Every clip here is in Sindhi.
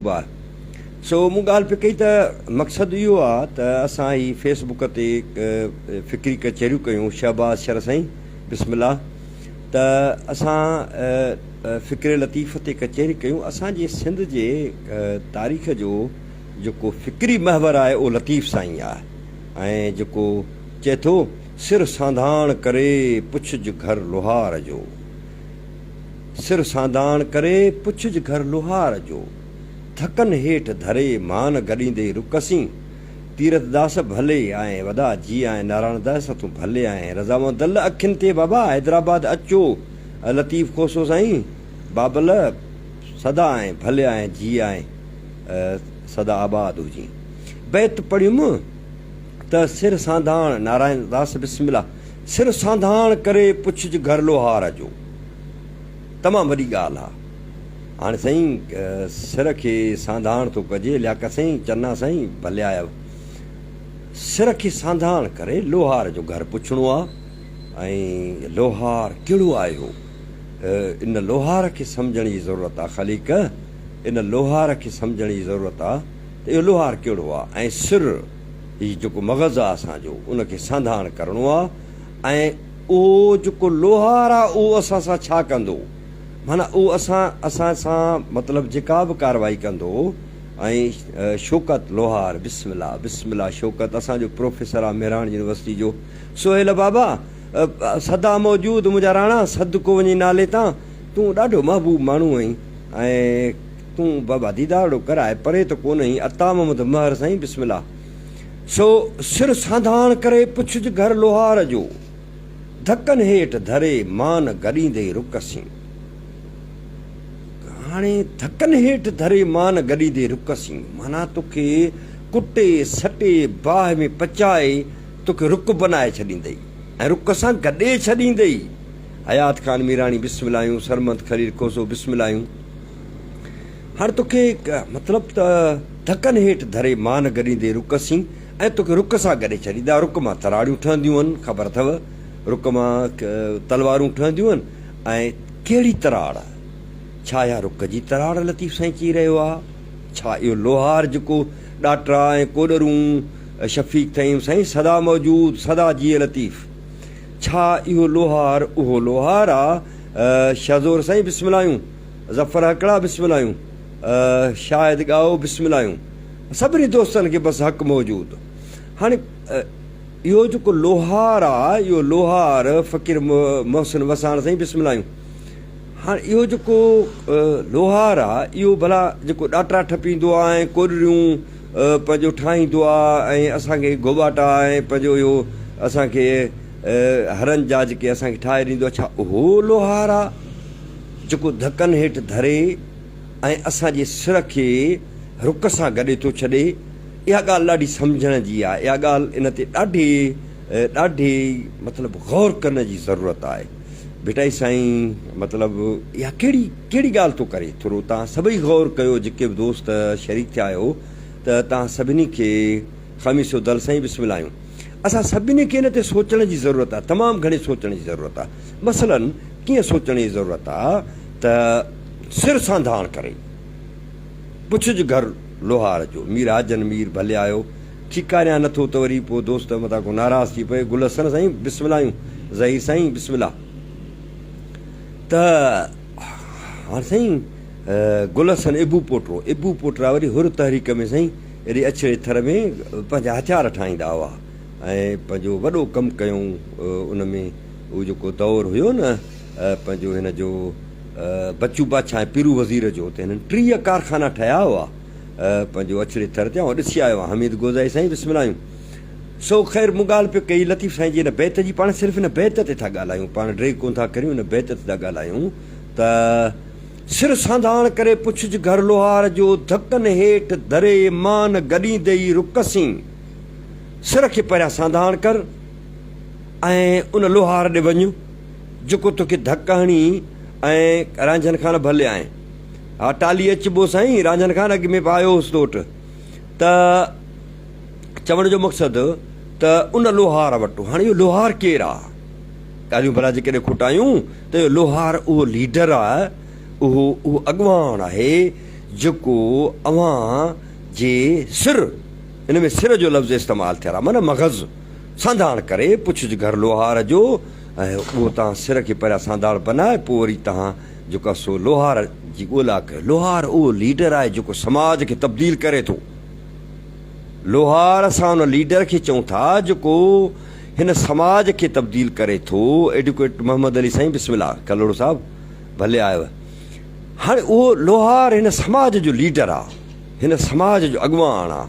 بار سو مون ڳالهه پئي ڪئي ته مقصد اهو آ ته اسان هي فيس بڪ تي فڪري ڪچهريون ڪيون شهباز شر سائين بسم الله ته اسان فڪر لطيف تي ڪچهري ڪيون اسان جي سنڌ جي تاريخ جو جيڪو فڪري محور آهي اهو لطيف سائين آهي ۽ جيڪو چئي ٿو سر سانڌاڻ ڪري پڇج گهر لوهار جو سر سانداڻ ڪري، پڇج گهر لوهار جو. ٿڪن هيٺ ڌري، مان گڏيندي رڪ سين. تيرٿ داس ڀلي آئين، ودا جي آئين، نارائڻ داس تون ڀلي آئين، رضامند دل اکين تي بابا، حيدرآباد اچو، لطيف کوسو سائين، بابل سدا آئين، ڀلي آئين، جي آئين، سدا آباد هجين. بيت پڙهيم ته سر سانڌاڻ، نارائڻ داس بسم الله. سر سانڌاڻ ڪري پڇج گهر لوهار جو. تمام وڏي ڳالهه آ. هاڻي سائين سر کي سانڌاڻ ٿو ڪجي لياقت سائين چنا سائين ڀلي آيو. سر کي سانڌاڻ ڪري لوهار جو گهر پڇڻو آ ۽ لوهار ڪهڙو آيو ان لوهار کي سمجهڻ جي ضرورت آ خليق ان لوهار کي سمجهڻ جي ضرورت آ ته اهو لوهار ڪهڙو آ ۽ سر هي جيڪو مغز آ اسان جو ان کي سانڌاڻ ڪرڻو آ ۽ اهو جيڪو لوهار آ اهو اسان سان ڇا ڪندو معنيٰ اهو اسان اسان سان مطلب جيڪا به ڪارروائي ڪندو ۽ شوڪت لوهار بسم الله بسم الله شوڪت اسان جو پروفيسر آ مهراڻ يونيورسٽي جو سهيل بابا سدا موجود منهنجا راڻا صدقو وڃي نالي تان تون ڏاڍو محبوب ماڻهو آهين ۽ تون بابا ديدارڙو ڪر آء پري ته ڪونه آهين عطا محمد مهر سائين بسم الله سو سر سانڌاڻ ڪري پڇج گهر لوهار جو ڌڪن هيٺ ڌري مان گڏيندي رڪ سين هاڻي ڌڪن هيٺ ڌري مان گڏيندي رڪ سين معنيٰ توکي ڪٽي سٽي باهه ۾ پچائي توکي رڪ بنائي ڇڏيندئي ۽ رڪ سان گڏي ڇڏيندئي حيات خان ميراڻي بسم الله آهيون سرمد خليل کوسو بسم الله آهيون هاڻ توکي مطلب ته ڌڪن هيٺ ڌري مان گڏيندي رڪ سين ۽ توکي رڪ سان گڏي ڇڏيندا. رڪ مان تراڙيون ٺهنديون هن، خبر اٿئو، رڪ مان تلوارون ٺهنديون هن ۽ ڪهڙي تراڙ؟ ڇا اها رڪ جي تراڙ لطيف سائين چئي رهيو آ؟ ڇا اهو لوهار جيڪو ڏاٽرا ۽ ڪوڏرون شفيق ٿهيم سائين سدا موجود سدا جيئي لطيف. ڇا اهو لوهار اهو لوهار آ؟ شهزور سائين بسم الله آهيون. ظفر هڪڙا بسم الله آهيون شاهد ڳاهو بسم الله آهيون سڀني دوستن کي بس حق موجود هاڻي اهو جيڪو لوهار آ اهو لوهار فقير محسن وساڻ سائين بسم الله آهيون هاڻي اهو جيڪو لوهار آ اهو ڀلا جيڪو ڏاٽا ٺپيندو آ ۽ ڪوڏريون پنهنجو ٺاهيندو آ ۽ اسان کي گوٻاٽا ۽ پنهنجو اهو اسان کي هرن جا جيڪي اسان کي ٺاهي ڏيندو آ ڇا اهو لوهار آ جيڪو ڌڪن هيٺ ڌري ۽ اسان جي سر کي رڪ سان گڏي ٿو ڇڏي. اها ڳالهه ڏاڍي سمجهڻ جي آهي. اها ڳالهه ان تي ڏاڍي ڏاڍي مطلب غور ڪرڻ جي ضرورت آهي. ڀٽائي سائين مطلب اها ڪهڙي ڪهڙي ڳالهه ٿو ڪري. ٿورو توهان سڀئي غور ڪيو جيڪي به دوست شريڪ ٿيا آهيو ته توهان سڀني کي خميسو دل سائين بسم الله آهيون. اسان سڀني کي ان تي سوچڻ جي ضرورت آهي تمام گهڻي سوچڻ جي ضرورت آهي. مثلاً ڪيئن سوچڻ جي ضرورت آ ته سر سانڌاڻ ڪري پڇج گهر لوهار جو. مير حاجن مير ڀلي آيو. کيڪاريان نه ٿو ته وري پوء دوست متان ڪو ناراض ٿي پوي. گل حسن سائين بسم الله آهيون. ظهير سائين بسم الله. ته هاڻ سائين گل حسن ابو پوٽرو، ابو پوٽرا وري حر تحريڪ ۾ سائين ايڏي اڇڙي ٿر ۾ پنهنجا هٿيار ٺاهيندا هئا ۽ پنهنجو وڏو ڪم ڪيائون ان ۾ اهو جيڪو دور هيو نه پنهنجو هن جو بچو بادشاهه ۽ پيرو وزير جو ته هنن 30 ڪارخانا ٺهيا هئا پنهنجو اڇڙي ٿر تي آئون ڏسي آيو آهيان حميد گوزائي سائين بسم الله آهيون سو خير مون ڳالهه پيو ڪئي لطيف سائين جي هن بيت جي پاڻ صرف هن بيت تي ٿا ڳالهايون پاڻ ڊيگهه ڪونه ٿا ڪريون هن بيت تي ٿا ڳالهايون ته سر سانڌاڻ ڪري پڇج گهر لوهار جو ڌڪن هيٺ ڌري مان گڏيندئي رڪ سين سر کي پهريان سانڌاڻ ڪر ۽ ان لوهار ڏي وڃ، جيڪو توکي ڌڪ هڻي ۽ رانجهن خان ڀلي آئين. ها ٽالهي اچبو سائين، رانجهن خان اڳ ۾ به آيو هوس تو وٽ. ته چوڻ جو مقصد ته ان لوهار وٽ. هاڻي اهو لوهار ڪير آ؟ ڳالهيون ڀلا جيڪڏهن کوٽايون ته اهو لوهار اهو ليڊر آ، اهو اهو اڳواڻ آهي، جيڪو اوهان جي سر، ان ۾ سر جو لفظ استعمال ٿيل آهي معنيٰ مغز، سانڌاڻ ڪري، پڇج گهر لوهار جو ۽ اهو توهان سر کي پهريان سانڌاڻ بنائي پوء وري توهان جيڪو آهي سو لوهار جي ڳولا ڪيو. لوهار اهو ليڊر آهي جيڪو سماج کي تبديل ڪري ٿو. لوهار اسان ان ليڊر کي چئون ٿا جيڪو هن سماج کي تبديل ڪري ٿو. ايڊوڪيٽ محمد علي سائين بسم الله ڪلهوڙو صاحب ڀلي آيو. هاڻي اهو لوهار هن سماج جو ليڊر آ، هن سماج جو اڳواڻ آ.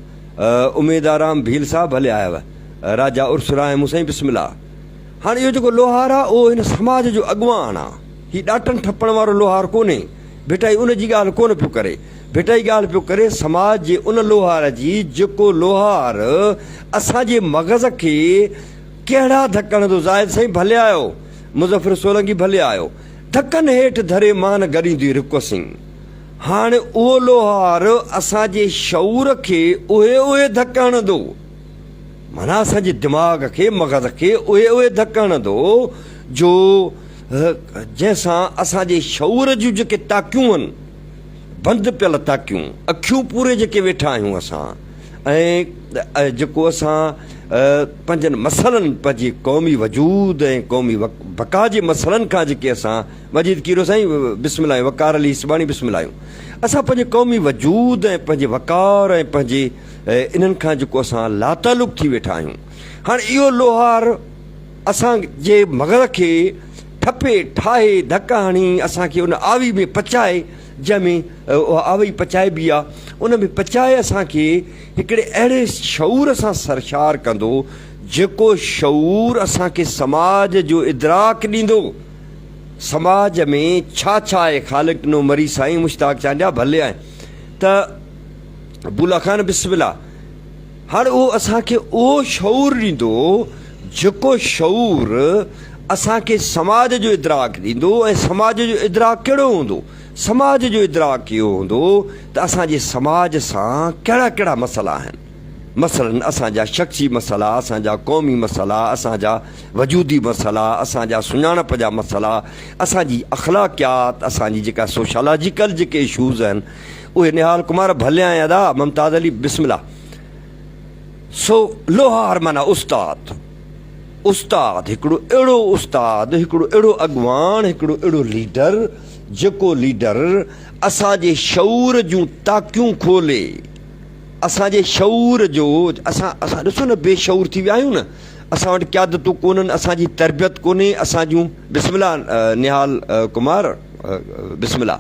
اميدارام ڀيل صاحب ڀلي آيو. راجا عرس راهمون سائين بسم الله. هاڻي اهو جيڪو لوهار آ اهو هن سماج جو اڳواڻ آ. هي ڏاٽن ٺپڻ وارو لوهار ڪونهي. ڀٽائي ان جي ڳالهه ڪونه پيو ڪري. ڀٽائي ڳالهه پيو ڪري سماج جي ان لوهار جي جيڪو لوهار اسان جي مغز کي ڪهڙا ڌڪ هڻندو. زاهد سائين ڀلي آيو. مظفر سولنگي ڀلي آيو. ڌڪن هيٺ ڌري مان گڏيندي رڪوسين. هاڻ اهو لوهار اسان جي شعور کي اهي اهي ڌڪ هڻندو. معنيٰ اسان جي دماغ کي، مغز کي اهي اهي ڌڪ هڻندو جو جنهن سان اسان جي شعور جون جيڪي تاڪيون هن، بند پيل تاڪيون، اکيون پوري جيڪي ويٺا آهيون اسان ۽ جيڪو اسان پنهنجن مسئلن، پنهنجي قومي وجود ۽ قومي بقا جي مسئلن کان جيڪي اسان، مجيد کيرو سائين بسم الله آهيون، وقار علي هيسباڻي بسم الله آهيون، اسان پنهنجي قومي وجود ۽ پنهنجي وقار ۽ پنهنجي انهن کان جيڪو اسان لاتعلق ٿي ويٺا آهيون. هاڻ اهو لوهار اسان جي مغز کي ٺپي، ٺاهي، ڌڪ هڻي اسان کي ان آوي ۾ پچائي، جنهن ۾ اها آوي پچائبي آ، ان ۾ پچائي اسان کي هڪڙي اهڙي شعور سان سرشار ڪندو، جيڪو شعور اسان کي سماج جو ادراڪ ڏيندو. سماج ۾ ڇا ڇا آهي، خالق ڏنو مري سائين، مشتاق چانڊيا ڀلي آئين ته بولا خان بسم الله. هاڻ اهو اسان کي اهو شعور ڏيندو جيڪو شعور اسان کي سماج جو ادراڪ ڏيندو ۽ سماج جو ادراڪ ڪهڙو هوندو؟ سماج جو ادراڪ اهو هوندو ته اسان جي سماج سان ڪهڙا ڪهڙا مسئلا آهن. مثلاً اسان جا شخصي مسئلا، اسان جا قومي مسئلا، اسان جا وجودي مسئلا، اسان جا سڃاڻپ جا مسئلا، اسان جي اخلاقيات، اسان جي جيڪا سوشالاجيڪل جيڪي اشوز آهن اهي نهال ڪمار ڀلي آئين ادا ممتاز علي بسم الله سو لوهار معنيٰ استاد استاد هڪڙو اهڙو استاد هڪڙو اهڙو اڳواڻ هڪڙو اهڙو ليڊر جيڪو ليڊر اسان جي شعور جون تاڪيون کولي اسان جي شعور جو اسان اسان ڏسو نه بي شعور ٿي ويا آهيون نه اسان وٽ قيادتون ڪونهن اسان جي تربيت ڪونهي اسان جون بسم الله نهال ڪمار بسم الله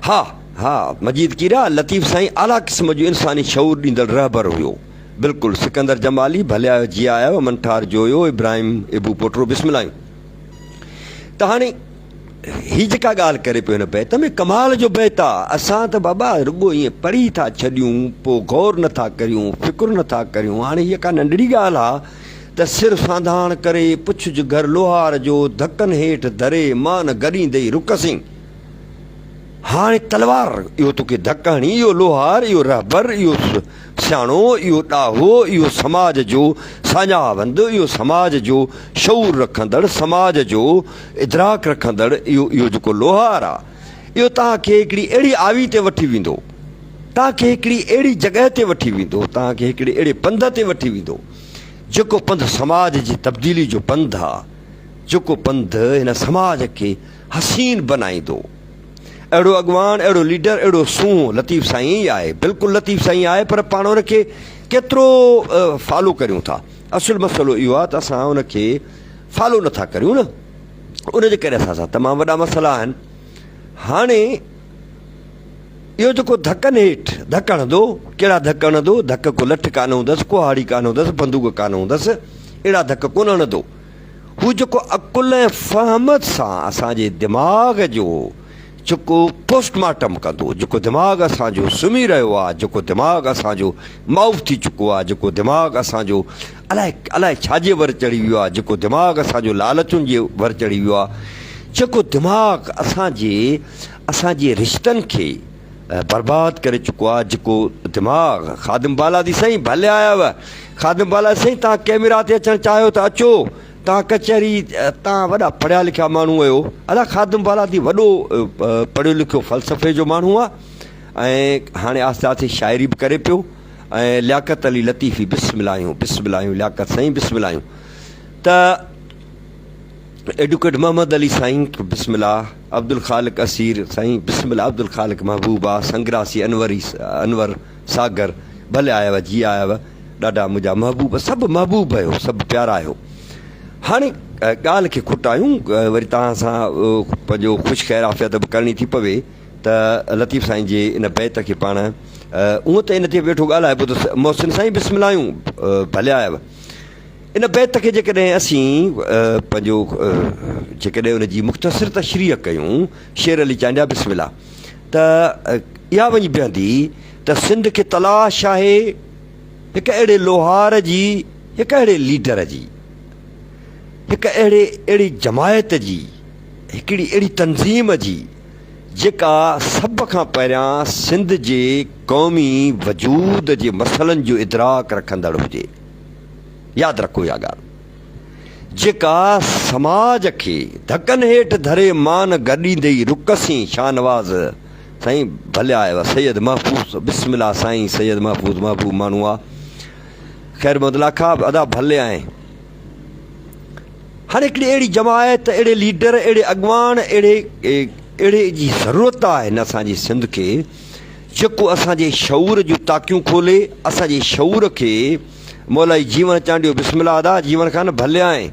ها ها مجيد ڪيريا لطيف سائين اعليٰ قسم جو انساني شعور ڏيندڙ رهبر هيو. بلڪل سڪندر جمالي ڀلي آيو جي آيو منٺار جويو ابراهيم ابو پوٽرو بسم الله ته هاڻي هي جيڪا ڳالهه ڪري پيو هن بيت ۾ ڪمال جو بيت آ اسان ته بابا رڳو ائين پڙهي ٿا ڇڏيون پو غور نٿا ڪريون فڪر نٿا ڪريون هاڻي هيء ڪا ننڍڙي ڳالهه آ ته سر سانڌاڻ ڪري پڇج گهر لوهار جو ڌڪن هيٺ ڌري مان گڏيندئي رڪ سين. هاڻي تلوار اهو توکي ڌڪ هڻي، اهو لوهار، اهو رهبر، اهو سياڻو، اهو ڏاهو، اهو سماج جو ساڃاهه وند، اهو سماج جو شعور رکندڙ، سماج جو ادراڪ رکندڙ اهو اهو جيڪو لوهار آ، اهو توهان کي هڪڙي اهڙي آوي تي وٺي ويندو، توهان کي هڪڙي اهڙي جڳهه تي وٺي ويندو، توهان کي هڪڙي اهڙي پنڌ تي وٺي ويندو، جيڪو پنڌ سماج جي تبديلي جو پنڌ آ، جيڪو پنڌ هن سماج کي حسين بنائيندو. اهڙو اڳواڻ، اهڙو ليڊر، اهڙو سونهون لطيف سائين ئي آهي. بلڪل لطيف سائين آهي پر پاڻ ان کي ڪيترو فالو ڪريون ٿا. اصل مسئلو اهو آهي ته اسان ان کي فالو نٿا ڪريون نه. ان جي ڪري اسان سان تمام وڏا مسئلا آهن. هاڻي اهو جيڪو ڌڪن هيٺ ڌڪ هڻندو، ڪهڙا ڌڪ هڻندو؟ ڌڪ ڪو لٺ ڪانه هوندس، ڪهاڙي ڪانه هوندس، بندوق ڪانه هوندس، اهڙا ڌڪ ڪونه هڻندو. هو جيڪو عقل ۽ فهم سان اسان جي دماغ جو جيڪو پوسٽ مارٽم ڪندو، جيڪو دماغ اسان جو سمهي رهيو آهي، جيڪو دماغ اسان جو مائوف ٿي چڪو آهي، جيڪو دماغ اسان جو الائي الائي ڇا جي ور چڙهي ويو آهي، جيڪو دماغ اسان جو لالچن جي ور چڙهي ويو آهي، جيڪو دماغ اسان جي اسان جي رشتن کي برباد ڪري چڪو آ جيڪو دماغ خادم بالادي سائين ڀلي آيا و خادم بالادي سائين تان ڪيميرا تي اچڻ چاهيو ته اچو. توهان ڪچهري توهان وڏا پڙهيا لکيا ماڻهو آهيو. ادا خادم بالادي وڏو پڙهيو لکيو فلسفي جو ماڻهو آ ۽ هاڻي آهستي آهستي شاعري به ڪري پيو ۽ لياقت علي لطيفي بسم الله آهيون بسم الله آهيون لياقت سائين بسم الله آهيون ته ايڊوڪيٽ محمد علي سائين بسم الله عبدالخالق اسير سائين بسم الله عبدالخالق محبوب آ سنگراسي انوري انور ساگر ڀلي آيا جي آيا ڏاڍا منهنجا محبوب سڀ محبوب آهيو سڀ پيارا آهيو هاڻي ڳالهه کي کٽايون وري توهان سان پنهنجو خوش خير عافيت به ڪرڻي ٿي پوي ته لطيف سائين جي ان بيت کي پاڻ اونء ته ان تي ويٺو ڳالهائبو ته محسن سائين بسم الله آهيون ڀلي آيا ان بيت کي جيڪڏهن اسين پنهنجو جيڪڏهن ان جي مختصر تشريح ڪيون شير علي چانڊيا بسم الله ته اها وڃي بيهندي ته سنڌ کي تلاش آهي هڪ اهڙي لوهار جي، هڪ اهڙي ليڊر جي، هڪ اهڙي اهڙي جماعت جي، هڪڙي اهڙي تنظيم جي جيڪا سڀ کان پهريان سنڌ جي قومي وجود جي مسئلن جو ادراڪ رکندڙ هجي. ياد رکو اها ڳالهه. جيڪا سماج کي ڌڪن هيٺ ڌري مان گڏيندي رڪ سين شاهنواز سائين ڀلي آيو سيد محفوظ بسم الله سائين سيد محفوظ محبوب ماڻهو آ خير محمد لاکا ادا ڀلي آئين هاڻي هڪڙي اهڙي جماعت اهڙي ليڊر اهڙي اڳواڻ اهڙي اهڙي جي ضرورت آهي هن اسان جي سنڌ کي جيڪو اسان جي شعور جون تاڪيون کولي اسان جي شعور کي مولائي جيوڻ چانڊيو بسم الله ادا جيوڻ خان ڀلي آئين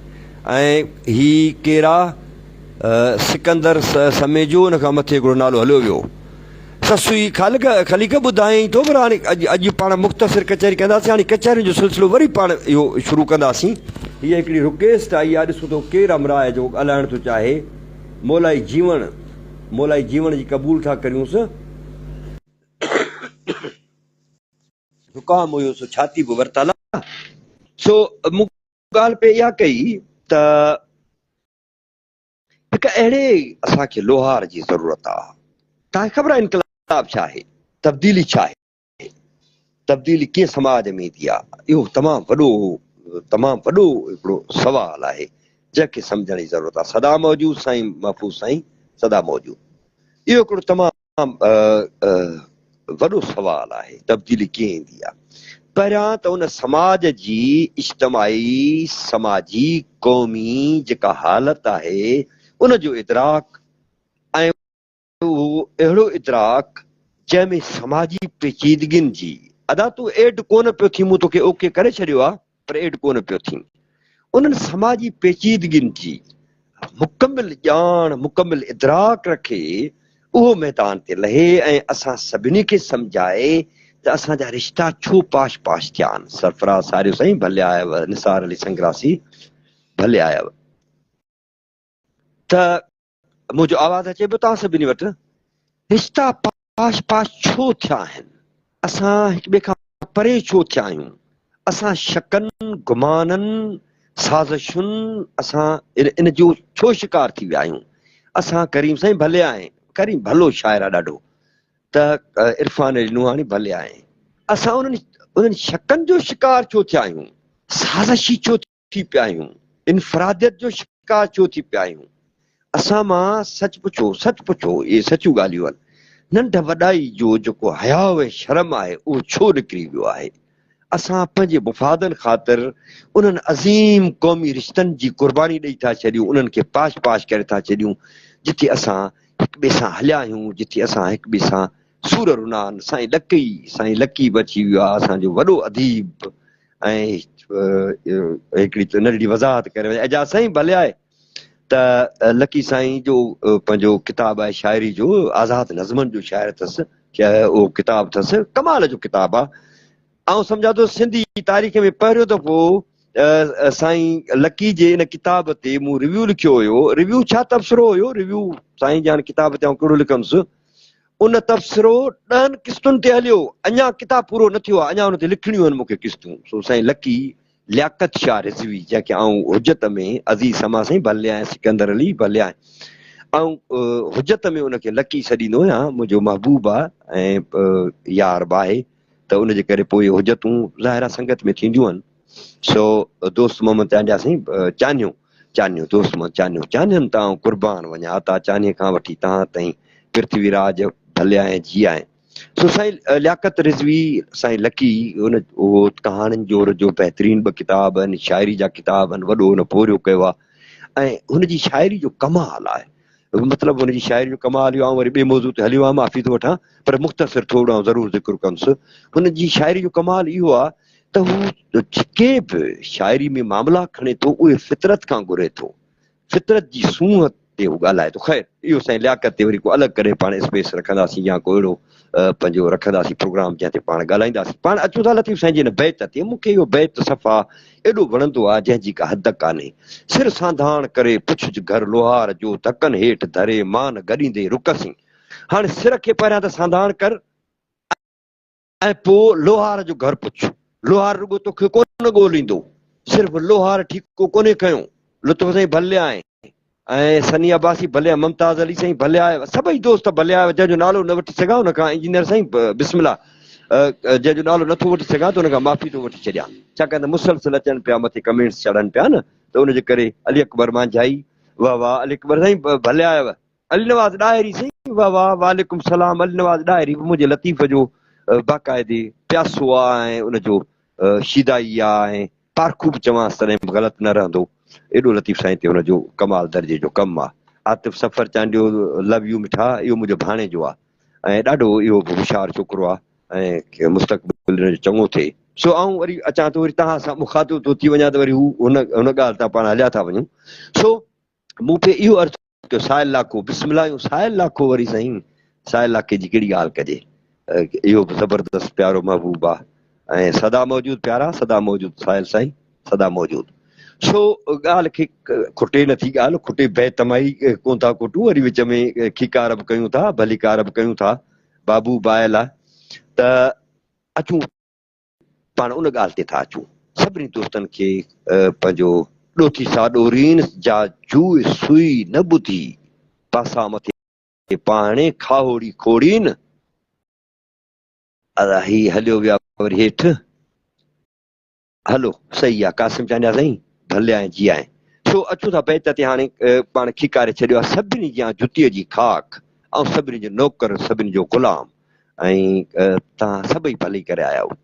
۽ هي ڪير آ سڪندر سميجو ان کان مٿي هڪڙو نالو هليو ويو سسئي خالق خليق ٻڌايائين ٿو پر هاڻي اڄ اڄ پاڻ مختصر ڪچهري ڪنداسين هاڻي ڪچهرين جو سلسلو وري پاڻ اهو شروع ڪنداسين هيء هڪڙي رڪويسٽ آئي آ ڏسون ٿو ڪير امراء جو ڳالهائڻ ٿو چاهي مولائي جيوڻ مولائي جيوڻ جي قبول ٿا ڪريونس. زڪام هيو سو ڇاتي به ورتل آ. سو مون ڳالهه پئي اها ڪئي ته هڪ اهڙي اسان کي لوهار جي ضرورت آ. توهان کي خبر آ انقلاب ڇا آهي؟ تبديلي ڇا آهي؟ تبديلي ڪيئن سماج ۾ ايندي آ؟ اهو تمام وڏو تمام وڏو هڪڙو سوال آهي جنهن کي سمجهڻ جي ضرورت آ. سدا موجود سائين محفوظ سائين سدا موجود. اهو هڪڙو تمام وڏو سوال آهي تبديلي ڪيئن ايندي آ؟ پهريان ته ان سماج جي اجتماعي، سماجي، قومي جيڪا حالت آهي ان جو ادراڪ ۽ اهو اهڙو ادراڪ جنهن ۾ سماجي پيچيدگين جي ادا تون ايڊ ڪونه پيو ٿين مون توکي اوڪي ڪري ڇڏيو آ پر ايڊ ڪونه پيو ٿين. انهن سماجي پيچيدگين جي مڪمل ڄاڻ، مڪمل ادراڪ رکي اهو ميدان تي لهي ۽ اسان سڀني کي سمجهائي ته اسان جا رشتا ڇو پاش پاش ٿيا آهن. سرفراز ساريو سائين ڀلي آيو، نثار علي سنگراسي ڀلي آيو. ته منهنجو آواز اچي پيو توهان سڀني وٽ؟ رشتا پاش پاش ڇو ٿيا آهن؟ اسان هڪ ٻئي کان پري ڇو ٿيا آهيون؟ اسان شڪن، گمانن، سازشن اسان ان جو ڇو شڪار ٿي ويا آهيون؟ اسان ڪريم سائين ڀلي آهين، ڪريم ڀلو شاعر آهي ڏاڍو ته عرفان علي نوحاڻي ڀلي آهين. اسان انهن شڪن جو شڪار ڇو ٿيا آهيون؟ سازشي ڇو ٿي پيا آهيون؟ انفراديت جو شڪار ڇو ٿي پيا آهيون؟ اسان مان سچ پڇو، سچ پڇو، اهي سچيون ڳالهيون آهن، ننڍ وڏائي جو جيڪو حياء ۽ شرم آهي، اهو ڇو نڪري ويو آهي؟ اسان پنهنجي مفادن خاطر انهن عظيم قومي رشتن جي قرباني ڏئي ٿا ڇڏيون، انهن کي پاش پاش ڪري ٿا ڇڏيون، جتي اسان هڪ ٻئي سان هليا آهيون، جتي اسان هڪ ٻئي سان سور رنا آهن. سائين لڪي، سائين لڪي به اچي ويو آهي، اسان جو وڏو اديب ۽ هڪڙي ننڍڙي وضاحت ڪري وڃان. اعجاز سائين ڀلي آء ته لڪي سائين جو پنهنجو ڪتاب آهي شاعري جو، آزاد نظمن جو شاعر اٿس، اهو ڪتاب اٿس، ڪمال جو ڪتاب آهي. آئون سمجهان ٿو سنڌي تاريخ ۾ پهريون دفعو سائين لڪي جي ان ڪتاب تي مون ريويو لکيو هيو. ريويو ڇا تبصرو هيو، ريويو سائين جان ڪتاب تي آئون ڪهڙو لکندس. ان تبصرو ڏهن قسطن تي هليو، اڃا ڪتاب پورو نه ٿيو آهي، اڃا ان تي لکڻيون آهن مون کي قسطون. سو سائين لڪي لياقت شاهه رضوي جنهن کي آئون حجت ۾ عزيز سما سائين ڀلي آهيان، سڪندر علي ڀلي آهيان، آئون حجت ۾ ان کي لڪي سڏيندو آهيان، منهنجو محبوب آهي ۽ يار به آهي ته ان جي ڪري پوء حجتون ظاهر آهي سنگت ۾ ٿينديون آهن. سو دوست محمد چانڊيا سائين چانهيو. چانهيو دوست مان چانهيو چانهين تان آئون قربان وڃان عطا چانهي کان وٺي تهان تائين پرٿوي راج ڀليا ۽ جيئا ۽ سو سائين لياقت رضوي سائين لڪي ان اهو ڪهاڻين جو جو بهترين ٻه ڪتاب آهن شاعري جا ڪتاب آهن وڏو ان پورهيو ڪيو آهي ۽ هن جي شاعري جو ڪمال آهي مطلب هن جي شاعري جو ڪمال اهو آئون وري ٻئي موضوع تي هليو آهيان معافي ٿو وٺان پر مختصر ٿورو آئون ضرور ذڪر ڪندس هن جي شاعري جو ڪمال اهو آهي ته هو جيڪي به شاعري ۾ معاملا کڻي ٿو اهي فطرت کان گهري ٿو. فطرت جي سونهن تي هو ڳالهائي ٿو. خير اهو سائين لياقت تي وري ڪو الڳ ڪڏهن پاڻ اسپيس رکنداسين يا ڪو اهڙو پنهنجو رکنداسين پروگرام جنهن تي پاڻ ڳالهائينداسين. پاڻ اچون ٿا لطيف سائين جي هن بيت تي. مون کي اهو بيت صفا ايڏو وڻندو آهي جنهن جي ڪا حد ڪانهي. سر سانڌاڻ ڪري پڇج گهر لوهار جو ڌڪن هيٺ ڌري مان گڏيندي رڪ سين. هاڻي سر کي پهريان ته سانڌاڻ ڪر. ۽ پوء لوهار جو گهر پڇ. لوهار رڳو توکي ڪونه ڳوليندو. صرف لوهار ٺيڪو ڪونهي کنيو. لطف سائين ڀلي آئين ۽ سني عباسي ڀلي آئين، ممتاز علي سائين ڀلي آيو، سڀئي دوست ڀلي آيو، جنهن جو نالو نه وٺي سگهان ان کان انجنيئر سائين بسم الله جنهن جو نالو نٿو وٺي سگهان ته ان کان معافي ٿو وٺي ڇڏيان ڇاڪاڻ ته مسلسل اچن پيا مٿي ڪمينٽس چڙهن پيا نه ته ان جي ڪري علي اڪبر مانجهائي واه واه علي اڪبر سائين ڀلي آيو. علي نواز ڏاهري سائين واه واه وعليڪم سلام علي نواز ڏاهري به منهنجي لطيف جو باقاعدي پياسو آ ۽ ان جو شيدائي آ ۽ پارکو به چوانس تڏهن به غلط نه رهندو ايڏو لطيف سائين تي ان جو ڪمال درجي جو ڪم آ عاطف سفر چانڊيو لو يو مٺا اهو منهنجو ڀاڻيجو آ ۽ ڏاڍو اهو به هوشيار ڇوڪرو آ ۽ مستقبل ان جو چڱو ٿئي سو آئون وري اچان ٿو وري توهان سان مخاطب ٿو ٿي وڃان ته وري هو هن هن ڳالهه تان پاڻ هليا ٿا وڃون سو مون کي اهو عرض ڪيو ساحل لاکو بسم الله اهو ساحل لاکو وري سائين ساحل لاکي جي ڪهڙي ڳالهه ڪجي اهو به زبردست پيارو محبوب آ ۽ سدا موجود پيارا سدا موجود ساحل سائين سدا موجود سو ڳالهه کي کٽي نٿي ڳالهه کٽي بي تمائي ڪون ٿا ڪٽون وري وچ ۾ کيڪار به ڪيون ٿا ڀليڪار به ڪيون ٿا بابو بايل آ ته اچون پاڻ ان ڳالهه تي ٿا اچون. سڀني دوستن کي پنهنجو ڏوٿي سا ڏورين جا جوء سوئي نه ٻڌي، پاسا مٿي پاهڻي کاهوڙي کوڙين. ادا هي هليو ويا وري هيٺ. هلو صحيح آ قاسم چانڊيا سائين ڀلي آئين جي آئين. سو اچون ٿا بيت تي هاڻي پاڻ کيڪاري ڇڏيو آ سڀني جيان جتيء جي خاڪ آئون سڀني جو نوڪر سڀني جو غلام ۽ توهان سڀئي ڀلي ڪري آيا آهيو.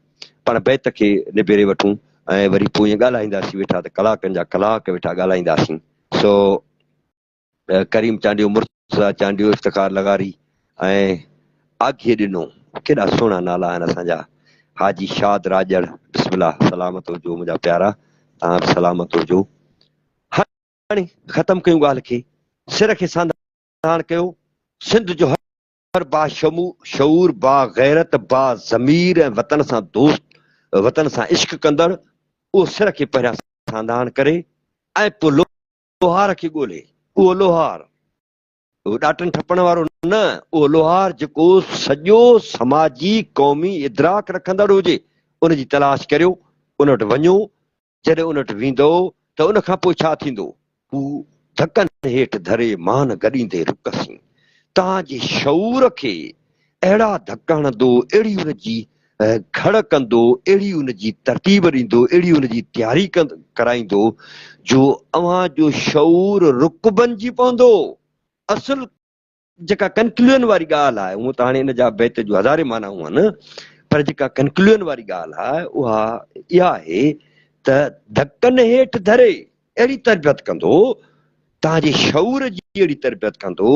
پاڻ بيت کي نبيري وٺون ۽ وري پوء ائين ڳالهائينداسين ويٺا ته ڪلاڪن جا ڪلاڪ ويٺا ڳالهائينداسين. سو ڪريم چانڊيو، مرتضيٰ چانڊيو، افتخار لغاري ۽ آگهي ڏنو ڪيڏا سهڻا نالا آهن اسان جا. حاجي شاد راڄڙ بسم الله سلامت هجو منهنجا پيارا توهان به سلامت هجو. هاڻي ختم ڪيون ڳالهه کي. سر کي سانڌاڻ ڪيو سنڌ جو هر باشعور، باغيرت، باضمير ۽ وطن سان دوست، وطن سان عشق ڪندڙ اهو سر کي پهريان سانڌاڻ ڪري ۽ پوء لوهار کي ڳولي. اهو لوهار، اهو ڏاٽن ٺپڻ وارو نه، اهو لوهار جيڪو سڄو سماجي، قومي ادراڪ رکندڙ هجي، ان جي تلاش ڪريو، ان وٽ وڃو جڏهن ان وٽ ويندؤ ته ان کان پوء ڇا ٿيندو؟ هو ڌڪن هيٺ ڌري مان گڏيندي رڪ سين توهان جي شعور کي اهڙا ڌڪ هڻندو، اهڙي ان جي گهڙ ڪندو، اهڙي ان جي ترتيب ڏيندو، اهڙي ان جي تياري ڪرائيندو جو اوهان جو شعور رڪ بنجي پوندو. اصل جيڪا ڪنڪليون واري ڳالهه آهي، هونء ته هاڻي ان جا بيت جون هزارين معنائون آهن، پر جيڪا ڪنڪليون واري ڳالهه آهي، اها اها آهي ته ڌڪن هيٺ ڌري اهڙي تربيت ڪندو، توهان جي شعور جي اهڙي تربيت ڪندو،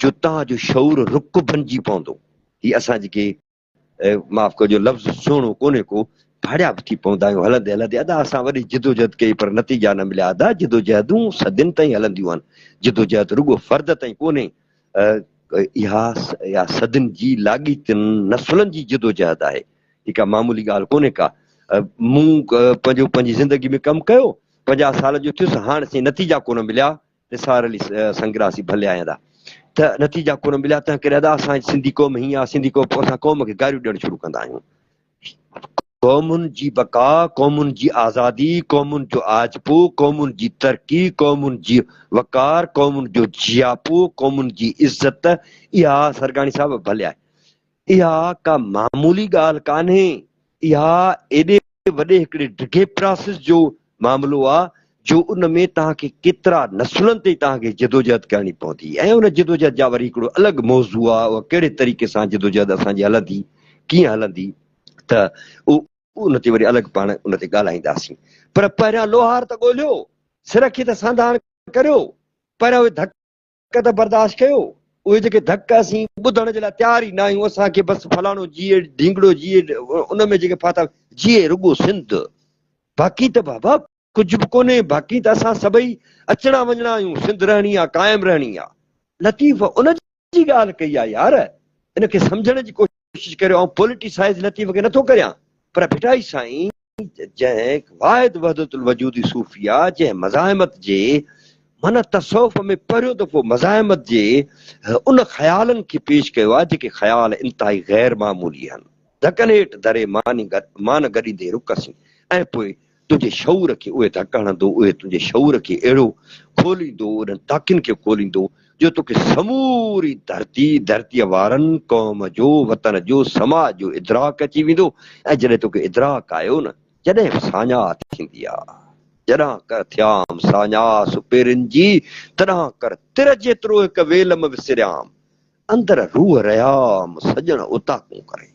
جو توهان جو شعور رڪ بنجي پوندو. هي اسان جيڪي معاف ڪجو لفظ سهڻو ڪونهي ڪو، ڀاڙيا به ٿي پوندا آهيون هلندي هلندي ادا اسان وڏي جدوجهد ڪئي پر نتيجا نه مليا ادا جدوجهدون صدين تائين هلنديون آهن جدوجهد رڳو فرد تائين ڪونهي اها اها صدين جي لاڳيتن نسلن جي جدوجهد آهي هي ڪا معمولي ڳالهه ڪونهي ڪا مون پنهنجو پنهنجي زندگي ۾ ڪم ڪيو 50 سال جو ٿيس هاڻ سين نتيجا ڪونه مليا نثار علي سنگراسي ڀلي آيا ادا ته نتيجا ڪونه مليا تنهن ڪري ادا اسان جي سنڌي قوم هيئن آ سنڌي قوم پوء اسان قوم کي گاريون ڏيڻ شروع ڪندا آهيون قومن جي بقا قومن جي آزادي قومن جو آجپو قومن جي ترقي قومن جي وقار قومن جو جياپو قومن جي عزت اها سرگاڻي صاحب ڀلي آهي اها ڪا معمولي ڳالهه ڪانهي اها ايڏي وڏي هڪڙي ڊگهي پراسيس جو معاملو آ جو ان ۾ توهان کي ڪيترا نسلن تائين توهان کي جدوجهد ڪرڻي پوندي ۽ ان جدوجهد جا وري هڪڙو الڳ موضوع آهي اها ڪهڙي طريقي سان جدوجهد اسان جي هلندي ڪيئن هلندي ته ان تي وري الڳ پاڻ ان تي ڳالهائينداسين پر پهريان لوهار ته ڳولهيو سر کي ته سانڌاڻ ڪريو پهريان اهي ڌڪ ته برداشت ڪيو اهي جيڪي ڌڪ اسين ٻڌڻ جي لاء تيار ئي نه آهيون اسان کي بس فلاڻو جيئي ڍينگڙو جيئي ان ۾ جيڪي ڦاٿا جيئي رڳو سنڌ باقي ته بابا ڪجهه به ڪونهي باقي ته اسان سڀئي اچڻا وڃڻا آهيون سنڌ رهڻي آ قائم رهڻي آ لطيف ان جي ڳالهه ڪئي آ يار ان کي سمجهڻ جي ڪوشش ڪريو آئون پوليٽيسائز لطيف کي نٿو ڪريان پر ڀٽائي سائين جنهن واحد وحدت الوجودي صوفيا جنهن مزاحمت جي معنيٰ تصوف ۾ پهريون دفعو مزاحمت جي ان خيالن کي پيش ڪيو آهي جيڪي خيال انتهائي غير معمولي آهن. ڌڪن هيٺ ڌري مان گڏيندي رڪ سين ۽ پوء تنهنجي شعور کي اهي ڌڪ هڻندو اهي تنهنجي شعور کي اهڙو کوليندو انهن تاڪين کي کوليندو جو توکي سموري ڌرتي، ڌرتيء وارن، قوم جو، وطن جو، سماج جو ادراڪ اچي ويندو ۽ جڏهن توکي ادراڪ آيو نه، جڏهن به ساڃاهه ٿيندي آ. جڏهن ڪر ٿيام ساڃاهه سپيرين جي، تڏهن ڪر تر جيترو هڪ ويل م وسريام. اندر روح رهيام سڄڻ اوطاقون ڪري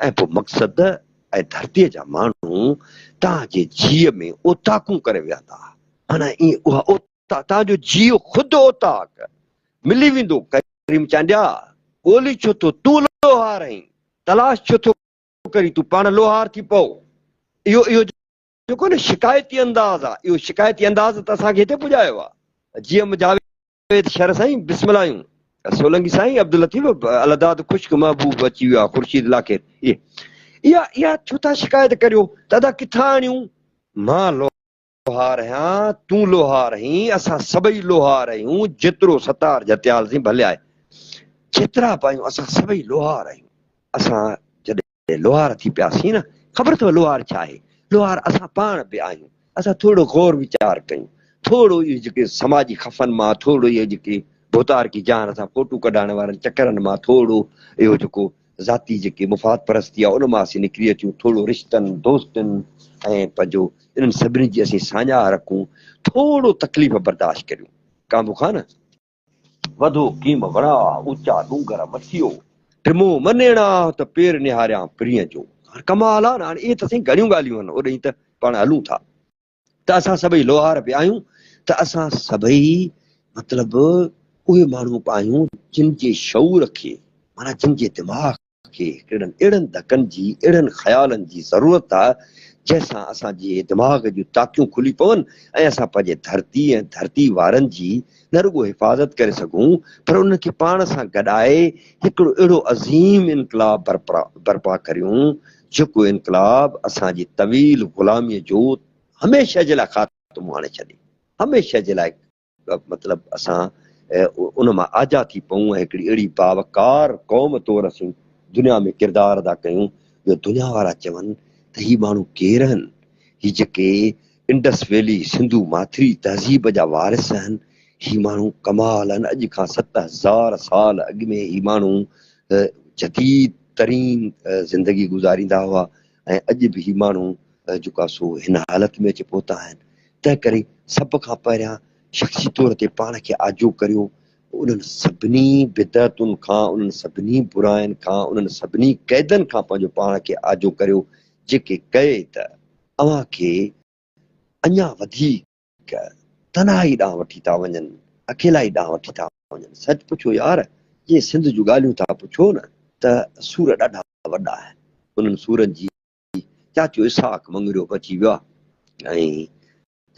۽ پوء مقصد ۽ ڌرتيء جا ماڻهو توهان جي جيء ۾ اوطاقون ڪري ويهندا. معنيٰ ائين اها تان جو جيء خود اوطاق ملي ويندو. ڪريم چانڊيا، ڳولي ڇو ٿو تون لوهار آهين، تلاش ڇو ٿو ڪرين تون پاڻ لوهار ٿي پئو. اهو اهو جيڪو نه شڪايتي انداز آ، اهو شڪايتي انداز ته اسان کي هتي پڄايو آ. جي ايم جاويد شر سائين بسم الله آهيون. سولنگي سائين عبداللطيف الهداد خشڪ محبوب اچي ويو آ خورشيد لاکير اهي اها اها ڇو ٿا شڪايت ڪريو ته ادا ڪٿان آڻيون مان لوهار آهيان، تون لوهار آهين، اسان سڀئي لوهار آهيون، جيترو ستار جهتيال سين ڀلي آهي، جيترا به آهيون اسان سڀئي لوهار آهيون. اسان جڏهن لوهار ٿي پياسين نه، خبر اٿو لوهار ڇا آهي؟ لوهار اسان پاڻ به آهيون. اسان ٿورو غور ويچار ڪيون، ٿورو اهي جيڪي سماجي خفن مان، ٿورو اهي جيڪي ڀوتارڪي جهان سان فوٽو ڪڍائڻ وارن چڪرن مان، ٿورو اهو جيڪو ذاتي جيڪي مفاد پرستي آهي ان مان اسين نڪري اچون، ٿورو رشتن، دوستين ۽ پنهنجو انهن سڀني جي اسين ساڃاهه رکون، ٿورو تڪليف برداشت ڪريون. ڪانڀو خان! وڌو ڪيم وڻاهه، اوچا ڏونگر مٿيو. ٽمو م نيڻاهه، ته پير نهاريان پرينء جو. هاڻ ڪمال آ نه، هاڻ اهي ته سائين گهڻيون ڳالهيون آهن، اوڏهين ته پاڻ هلون ٿا. ته اسان سڀئي لوهار به آهيون ته اسان سڀئي مطلب اهي ماڻهو به آهيون جن جي شعور کي معنيٰ جن جي دماغ کي هڪڙن اهڙن ڌڪن جي اهڙن خيالن جي ضرورت آهي جنهن سان اسان جي دماغ جون تاڪيون کلي پون ۽ اسان پنهنجي ڌرتي ۽ ڌرتي وارن جي نه رڳو حفاظت ڪري سگهون پر انهن کي پاڻ سان گڏائي هڪڙو اهڙو عظيم انقلاب برپا ڪريون جيڪو انقلاب اسان جي طويل غلاميء جو هميشه جي لاء خاتمو آڻي ڇڏي، هميشه جي لاء مطلب اسان ان مان آجا ٿي پئون ۽ هڪڙي اهڙي باوقار قوم طور اسين دنيا ۾ ڪردار ادا ڪيون جو دنيا وارا چون ته هي ماڻهو ڪير آهن، هي جيڪي انڊس ويلي سنڌو ماٿري تهذيب جا وارث آهن، هي ماڻهو ڪمال آهن، اڄ کان 7000 سال اڳ ۾ هي ماڻهو جديد ترين زندگي گذاريندا هئا ۽ اڄ به هي ماڻهو جيڪو آهي سو هن حالت ۾ اچي پهتا آهن. تنهن ڪري سڀ کان پهريان شخصي طور تي پاڻ کي آجو ڪريو، انهن سڀني بدعتن کان، انهن سڀني براين کان، انهن سڀني قيدن کان پنهنجو پاڻ کي آجو ڪريو، جيڪي قيد اوهان کي اڃا وڌيڪ تنهائي ڏانهن وٺي ٿا وڃن، اڪيلائي ڏانهن وٺي ٿا وڃن. سچ پڇو يار، جي سنڌ جون ڳالهيون ٿا پڇو نه ته سور ڏاڍا وڏا آهن. انهن سورن جي چاچو اسحاق مڱريو به اچي ويو آهي ۽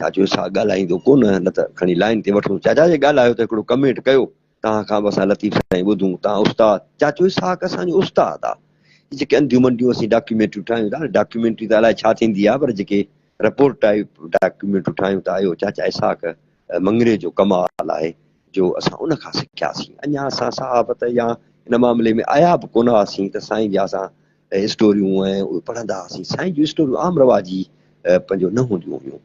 چاچو اسحاق ڳالهائيندو ڪونه نه ته کڻي لائين تي وٺون. چاچا جي ڳالهايو ته هڪڙو ڪمينٽ ڪيو، توهان کان به اسان لطيف سائين ٻڌون، توهان استاد. چاچو اسحاق اسان جو استاد آ. هي جيڪي انڌيون منڊيون اسين ڊاڪيومينٽريون ٺاهيون ٿا، ڊاڪيومينٽري ته الائي ڇا ٿيندي آ پر جيڪي رپورٽ ٽائيپ ڊاڪيومينٽريون ٺاهيون ٿا اهو چاچا اسحاق مڱريي جو ڪمال آهي جو اسان ان کان سکياسين. اڃا اسان صحافت يا ان معاملي ۾ آيا به ڪونه هئاسين ته سائين جا اسان اسٽوريون ۽ اهي پڙهندا هئاسين. سائين جون اسٽوريون عام رواجي پنهنجو نه هونديون هيون.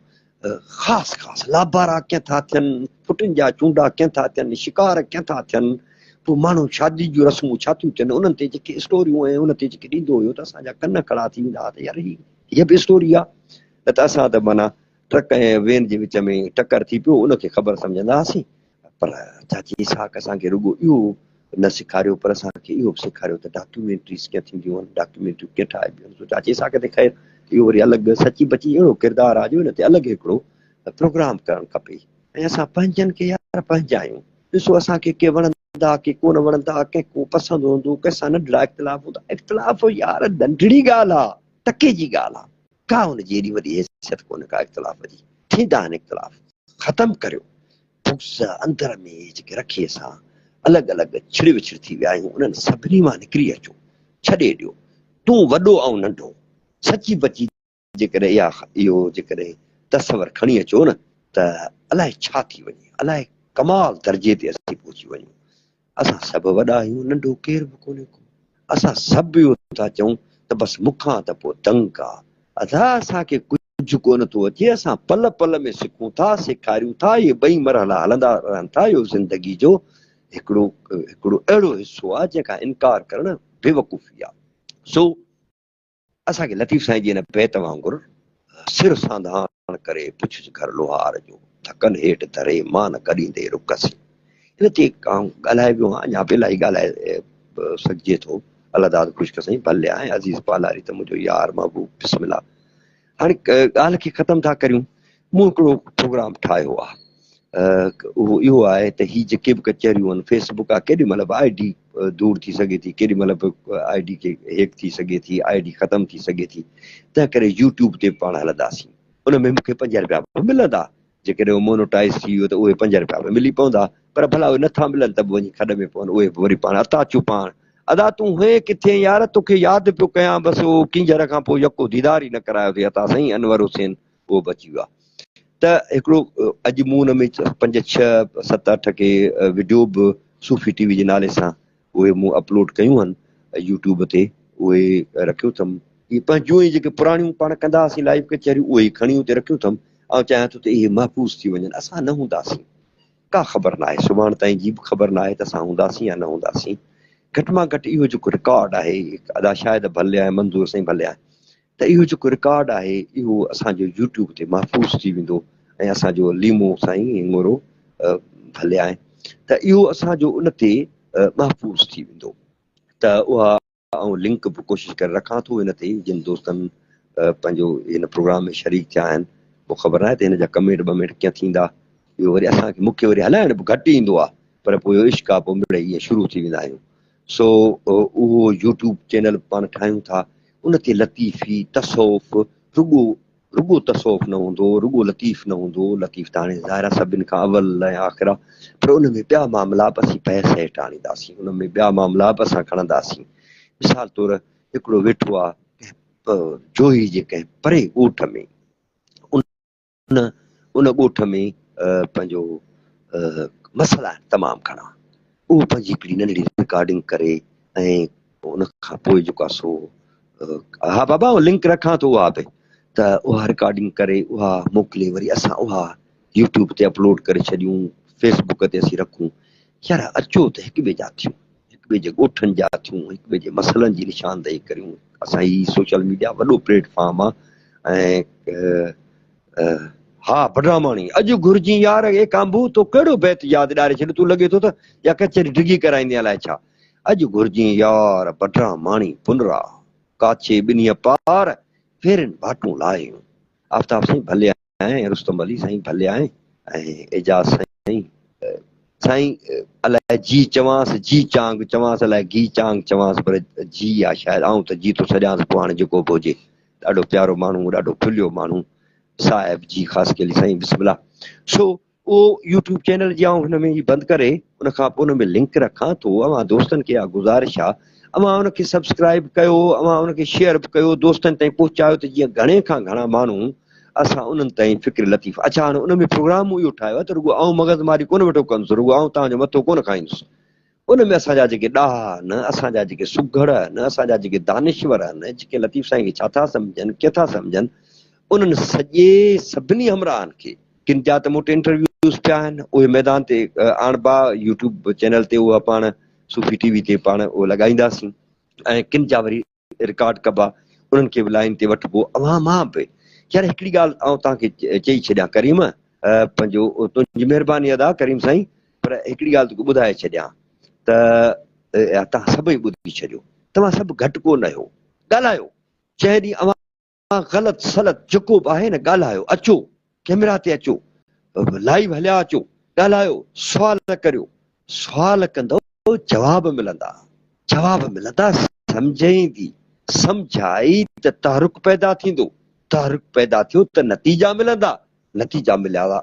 خاص خاص لابارا ڪيئن ٿا ٿين، ڦٽن جا چونڊا ڪيئن ٿا ٿين، شڪار ڪيئن ٿا ٿين، پوء ماڻهو شادي جون رسمون ڇا ٿيون ٿين، انهن تي جيڪي اسٽوريون ۽ ان تي جيڪي ڏيندو هيو ته اسان جا ڪن کڙا ٿي ويندا هئا ته يار هي هيء به اسٽوري آ، نه ته اسان ته معنيٰ ٽرڪ ۽ وين جي وچ ۾ ٽڪر ٿي پيو، ان کي خبر سمجهندا هئاسين. پر چاچي اسحاق اسان کي رڳو اهو نه سيکاريو پر اسان کي اهو به سيکاريو ته ڊاڪيومينٽريز ڪيئن ٿينديون آهن، ڊاڪيومينٽريون ڪيئن ٺاهبيون آهن. سو چاچي اسحاق تي خير اهو وري الڳ سچي پچي اهڙو ڪردار آهي جو ان تي الڳ هڪڙو پروگرام ڪرڻ کپي. ۽ اسان پنهنجن کي يار پنهنجا آهيون. ڏسو اسان کي ڪي وڻندا ڪي ڪونه وڻندا، ڪنهن ڪو پسند هوندو، ڪنهن سان ننڍڙا اختلاف هوندا. اختلاف يار ننڍڙي ڳالهه آ، ٽڪي جي ڳالهه آ، ڪا ان جي ايڏي وڏي حيثيت ڪونهي ڪا اختلاف جي. ٿيندا آهن اختلاف، ختم ڪريو. بغض اندر ۾ جيڪي رکي اسان الڳ الڳ ڇڙ وڇڙ ٿي ويا آهيون، انهن سڀني مان نڪري اچو. ڇڏي ڏيو. تون وڏو آئون ننڍو. سچي پچي جيڪڏهن اها اهو جيڪڏهن تصور کڻي اچو نه ته الائي ڇا ٿي وڃي، الائي ڪمال درجي تي اسين پهچي وڃون. اسان سڀ وڏا آهيون، ننڍو ڪير به ڪونهي ڪو. اسان سڀ اهو ٿا چئون ته بس مون کان ته پوء دنگ آ. ادا اسان کي ڪجهه ڪونه ٿو اچي، اسان پل پل ۾ سکون ٿا، سيکاريون ٿا، اهي ٻئي مرحلا هلندا رهن ٿا، اهو زندگي جو هڪڙو هڪڙو اهڙو حصو آ جنهن کان انڪار ڪرڻ بيوقوفي آ. سو اسان کي لطيف سائين جي ان بيت وانگر سر سانڌاڻ ڪري پڇج گهر لوهار جو، ڌڪن هيٺ ڌري مان گڏيندي رڪ سين. ان تي آئون ڳالهائي ويو آهيان، اڃا به الاهي ڳالهائي سگهجي ٿو. الله داد خشڪ سائين ڀلي آهين، عزيز پالاري ته منهنجو يار محبوب بسم الله. هاڻي ڳالهه کي ختم ٿا ڪريون. مون هڪڙو پروگرام ٺاهيو آهي. اهو اهو آهي ته هي جيڪي به ڪچهريون آهن فيس بڪ آهي ڪيڏي مهل به I D دور ٿي سگهي ٿي ڪيڏي مهل به I D کي هيڪ ٿي سگهي ٿي I D ختم ٿي سگهي ٿي تنهن ڪري يوٽيوب تي به پاڻ هلنداسين ان ۾ مون کي 5 رپيا به ملندا جيڪڏهن اهو مونوٽائز ٿي ويو ته اهي 5 رپيا به ملي پوندا پر ڀلا اهي نٿا ملن ته به وڃي کڏ ۾ پون اهي به وري پاڻ عطا چوپاڻ ادا تون هئين ڪٿي يار توکي ياد پيو ڪيان بس اهو ڪينجهر کان پوء يڪو ديدار ئي نه ڪرايو اٿئي عطا سائين انور حسين اهو به اچي ويو آهي ته هڪڙو اڄ مون ان ۾ 5 6 7 8 ڪي وڊيو به صوفي ٽي وي جي نالي سان اهي مون اپلوڊ ڪيون آهن يوٽيوب تي اهي رکيون اٿم. اهي پنهنجون ئي جيڪي پراڻيون پاڻ ڪندا هئاسين لائيو ڪچهريون اهي ئي کڻي اتي رکيون اٿم. آئون چاهيان ٿو ته اهي محفوظ ٿي وڃن. اسان نه هونداسين ڪا خبر ناهي سڀاڻ تائين جي به خبر ناهي ته اسان هونداسين يا نه هونداسين. گهٽ مان گهٽ اهو جيڪو رڪارڊ آهي ادا شاهد ڀلي آهي منظور سائين ڀلي آهي ته اهو جيڪو رڪارڊ آهي اهو اسان جو يوٽيوب تي محفوظ ٿي ويندو ۽ اسان جو ليمو سائين هڱورو ڀلي آهي ته اهو اسان جو ان تي محفوظ ٿي ويندو ته اها آئون لنڪ به ڪوشش ڪري رکان ٿو ان تي جن دوستن پنهنجو هن پروگرام ۾ شريڪ ٿيا آهن پوء خبر ناهي ته هن جا ڪمينٽ ٻمينٽ ڪيئن ٿيندا اهو وري اسان کي مونکي وري هلائڻ به گهٽ ايندو آهي پر پوء اهو عشق آهي پوء مڙئي ائين شروع ٿي ويندا آهيون سو اهو يوٽيوب چينل به پاڻ ٺاهيون ٿا ان تي لطيفي تصوف رڳو رڳو تصوف نه هوندو رڳو لطيف نه هوندو لطيف ته هاڻي ظاهر آهي سڀن کان اول ۽ آخر آهي پر ان ۾ ٻيا معاملا به اسين بحث هيٺ آڻينداسين ان ۾ ٻيا معاملا به اسان کڻنداسين مثال طور هڪڙو ويٺو آهي ڪنهن جوهي جي ڪنهن پري ڳوٺ ۾ ان ان ان ڳوٺ ۾ پنهنجو مسئلا آهن تمام گهڻا اهو پنهنجي هڪڙي ننڍڙي رڪارڊنگ ڪري ۽ ان کان پوء جيڪو آهي سو ها بابا لنڪ رکان ٿو اها به ته اها رڪارڊنگ ڪري اها موڪلي وري اسان اها يوٽيوب تي اپلوڊ ڪري ڇڏيون فيس بڪ تي اسين رکون يار اچو ته هڪ ٻئي جا ٿيون هڪ ٻئي جي ڳوٺن جا ٿيون هڪ ٻئي جي مسئلن جي نشاندهي ڪريون اسان هي سوشل ميڊيا وڏو پليٽ فارم آ ۽ ها بڊراماڻي اڄ گهرجين يار اي ڪانڀو تو ڪهڙو بيت ياد ڏاري ڇڏيو تون لڳي ٿو ته يا ڪچهري ڊگهي ڪرائيندين الائي ڇا اڄ گهرجين يار بڊراماڻي پنرا ڪاڇي ٻنهي پار ڦيرين ڀاٽون لاهيون آفتاب سائين ڀلي ۽ رستم علي سائين ڀلي آئين ۽ اعجاز سائين سائين الائي جي چوانس جي چانگ چوانس الائي گي چانگ چوانس پر جي آ شايد آئون ته جي ٿو سڏيانس پوء هاڻي جيڪو به هجي ڏاڍو پيارو ماڻهو ڏاڍو کليو ماڻهو صاحب جي خاصخيلي سائين بسم الله سو اهو يوٽيوب چينل جي آئون هن ۾ هي بند ڪري ان کان پوء ان ۾ لنڪ رکان ٿو اوهان دوستن کي اها گذارش آ اوهان ان کي سبسڪرائب ڪيو اوهان ان کي شيئر به ڪيو دوستن تائين پهچايو ته جيئن گهڻي کان گهڻا ماڻهو اسان انهن تائين فڪر لطيف اڇا هاڻي ان ۾ پروگرام مون اهو ٺاهيو آ ته رڳو آئون مغز ماري ڪونه ويٺو ڪندس رڳو آئون توهان جو مٿو ڪونه کائيندس ان ۾ اسان جا جيڪي ڏاها آهن، اسان جا جيڪي سگهڙ آهن، اسان جا جيڪي دانشور آهن، جيڪي لطيف سائين کي ڇا ٿا سمجهن، ڪيئن ٿا سمجهن، انهن سڄي سڀني همراهن کي، ڪن جا ته مون وٽ انٽرويوز پيا آهن، اهي ميدان تي آڻبا، يوٽيوب چينل تي اها پاڻ صوفي ٽي وي تي پاڻ اهو لڳائينداسين ۽ ڪن جا وري رڪارڊ ڪبا، انهن کي به لائين تي وٺبو، اوهان مان به. يار هڪڙي ڳالهه آئون توهان کي چئي ڇڏيان ڪريم پنهنجو تنهنجي مهرباني ادا ڪريم سائين پر هڪڙي ڳالهه توکي ٻڌائي ڇڏيان ته توهان سڀئي ٻڌي ڇڏيو توهان سڀ گهٽ ڪو نه آهيو ڳالهايو جنهن ڏينهن اوهان غلط سلط جيڪو به آهي نه ڳالهايو اچو ڪيمرا تي اچو لائيو هليا اچو ڳالهايو سوال ڪريو سوال ڪندؤ جواب ملندا، جواب ملندا سمجهه ايندي، سمجهه آئي ته تحرڪ پيدا ٿيندو، تحرڪ پيدا ٿيو ته نتيجا ملندا، نتيجا مليا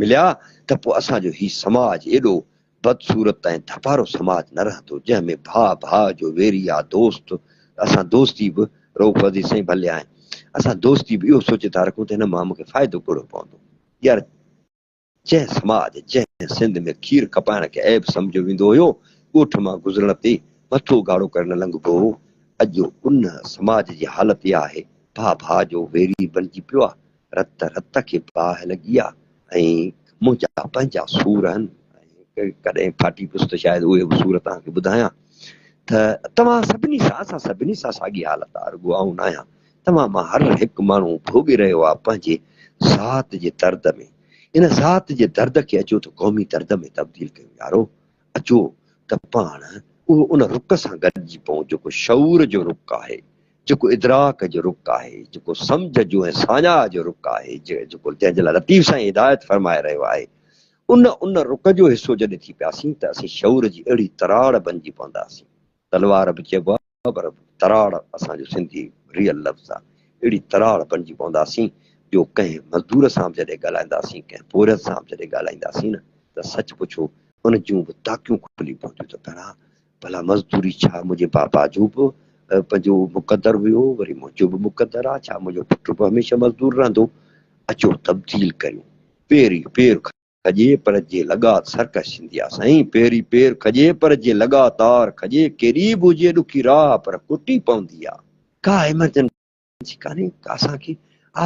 مليا ته پوء اسان جو هي سماج ايڏو بدصورت ۽ ڌپارو سماج نه رهندو جنهن ۾ ڀاء ڀاء جو ويري آ دوست اسان دوستي به رئوف عزيز سائين ڀلي آئين اسان دوستي به اهو سوچي ٿا رکون ته هن مان مونکي فائدو ڪهڙو پوندو يار جنهن سماج، جنهن سنڌ ۾ کير کپائڻ کي عيب سمجهيو ويندو هيو، ڳوٺ مان گذرڻ تي مٿو اگهاڙو ڪري نه لنگهبو هو، اڄ ان سماج جي حالت اها آهي، ڀاء ڀاء جو ويري بنجي پيو آ، رت رت کي باهه لڳي آ ۽ منهنجا پنهنجا سور آهن ۽ ڪڏهن ڦاٽي پيس ته شايد اهي به سور توهان کي ٻڌايان ته توهان سڀني سان اسان سڀني سان ساڳي حالت آ، رڳو آئون ناهيان، توهان مان هر هڪ ماڻهو ڀوڳي رهيو آ پنهنجي ذات جي درد ۾. ان ذات جي درد کي اچو ته قومي درد ۾ تبديل ڪيون يارو! اچو ته پاڻ اهو ان رڪ سان گڏجي پئون جيڪو شعور جو رڪ آهي، جيڪو ادراڪ جو رڪ آهي، جيڪو سمجهه جو ۽ ساڃاهه جو رڪ آهي، جيڪو جنهن جي لاء لطيف سائين هدايت فرمائي رهيو آهي. ان ان رڪ جو حصو جڏهن ٿي پياسين ته اسين شعور جي اهڙي تراڙ بنجي پونداسين. تلوار به چئبو آهي. پر تراڙ اسان جو سنڌي ريئل لفظ آ. اهڙي تراڙ بڻجي پونداسين جو ڪنهن مزدور سان به جڏهن ڳالهائينداسين، ڪنهن پورهيت سان به جڏهن ڳالهائينداسين نه ته سچ پڇو ان جون به تاڪيون کلي پونديون ته ڀلا ڀلا مزدوري ڇا منهنجي بابا جو به پنهنجو مقدر هيو وري منهنجو به مقدر آ ڇا منهنجو پٽ به هميشه مزدور رهندو اچو تبديل ڪريون پير ئي پير کڄي پر جي لڳا سرڪش ٿيندي آ سائين پير ئي پير کڄي پر جي لڳا تار کڄي ڪيڏي به هجي ڏکي راهه پر ڪٽي پوندي آ. ڪا ايمرجنسي ڪانهي ڪا اسان کي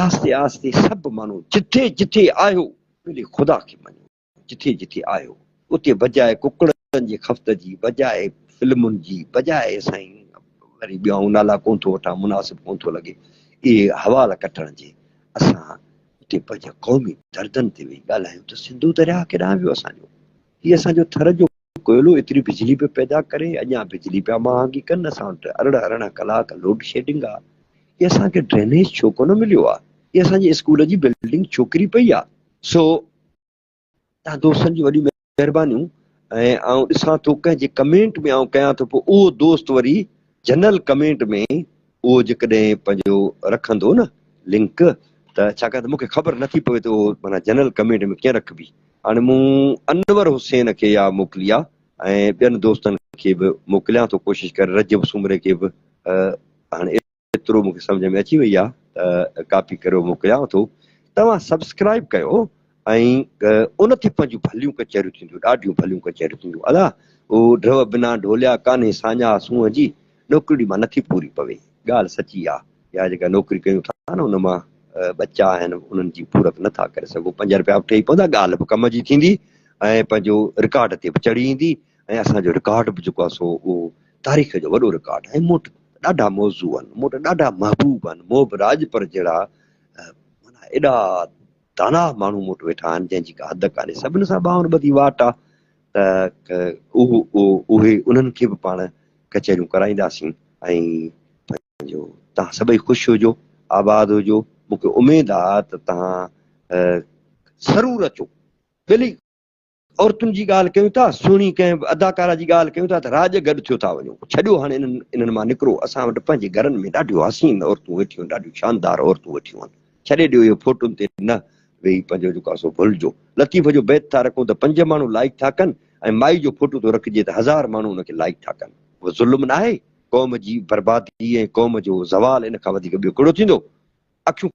آهستي آهستي سڀ ماڻهو جٿي جٿي آهيو ملي خدا کي مڃو جٿي جٿي آهيو اتي بجاء ڪڪڙن جي خفت جي بجاء فلمن جي بجاء سائين وري ٻيو آئون نالا ڪونه ٿو وٺان مناسب ڪونه ٿو لڳي اهي حوال ڪٽڻ جي اسان اتي پنهنجي قومي دردن تي ويهي ڳالهايون ته سنڌو درياهه ڪيڏانهن ويو اسان جو؟ هي اسان جو ٿر جو ڪوئلو ايتري بجلي پيو پيدا ڪري، اڃا بجلي پيا مهانگي ڪن، اسان وٽ 18 ارڙهن ڪلاڪ لوڊ شيڊنگ آ، هي اسان کي ڊرينيج ڇو ڪونه مليو آ، هي اسان جي اسڪول جي بلڊنگ ڇو ڪري پئي آ؟ سو توهان دوستن جون وڏيون مهربانيون ۽ آئون ڏسان ٿو ڪنهن جي ڪمينٽ ۾ آئون ڪيان ٿو پوء اهو دوست وري جنرل ڪمينٽ ۾ اهو جيڪڏهن پنهنجو رکندو نه لنڪ ته ڇاڪاڻ ته مونکي خبر نٿي پوي ته اهو معنيٰ جنرل ڪمينٽ ۾ ڪيئن رکبي هاڻي مون انور حسين کي اها موڪلي آ ۽ ٻين دوستن کي به موڪليان ٿو ڪوشش ڪري رجب سومري کي به هاڻي ايترو مونکي سمجهه ۾ اچي وئي آ ته ڪاپي ڪريو موڪليانو ٿو توهان سبسڪرائب ڪيو ۽ ان تي پنهنجون ڀليون ڪچهريون ٿينديون ڏاڍيون ڀليون ڪچهريون ٿينديون ادا او ڍؤ بنا ڍوليا ڪانهي ساڃاهه سونهن جي نوڪري مان نٿي پوري پوي ڳالهه سچي آ يا جيڪا نوڪري ڪيون ٿا نه ان مان ٻچا آهن انهن جي پورت نٿا ڪري سگهون 5 رپيا به ٺهي پوندا ڳالهه به ڪم جي ٿيندي ۽ پنهنجو رڪارڊ تي به چڙهي ايندي ۽ اسان جو رڪارڊ به جيڪو آ سو اهو تاريخ جو وڏو رڪارڊ ۽ مون وٽ ڏاڍا موضوع آهن، مون وٽ ڏاڍا محبوب آهن، محب راڄپر جهڙا معنيٰ ايڏا داناء ماڻهو مون وٽ ويٺا آهن، جنهن جي ڪا حد ڪانهي، سڀني سان ٻانهن ٻڌي واٽ آ ته اهو اهي انهن کي به پاڻ ڪچهريون ڪرائينداسين ۽ پنهنجو توهان سڀئي خوش هجو، آباد هجو، مون کي اميد آ ته توهان ضرور اچو، ٻلي. عورتن جي ڳالهه ڪيون ٿا، سهڻي ڪنهن به اداڪارا جي ڳالهه ڪيون ٿا ته راڄ گڏ ٿيو ٿا وڃو. ڇڏيو هاڻي انهن انهن مان نڪرو. اسان وٽ پنهنجي گهرن ۾ ڏاڍيون حسين عورتون ويٺيون آهن، ڏاڍيون شاندار عورتون ويٺيون آهن. ڇڏي ڏيو اهي فوٽن تي نه ويهي پنهنجو جيڪو آهي سو ڀلجو. لطيف جو بيت ٿا رکون ته پنج ماڻهو لائيڪ ٿا ڪن ۽ مائي جو فوٽو ٿو رکجي ته هزار ماڻهو ان کي لائيڪ ٿا ڪن. اهو ظلم ناهي؟ قوم جي بربادي ۽ قوم جو زوال ان کان وڌيڪ ٻيو ڪهڙو ٿيندو؟ اکيون.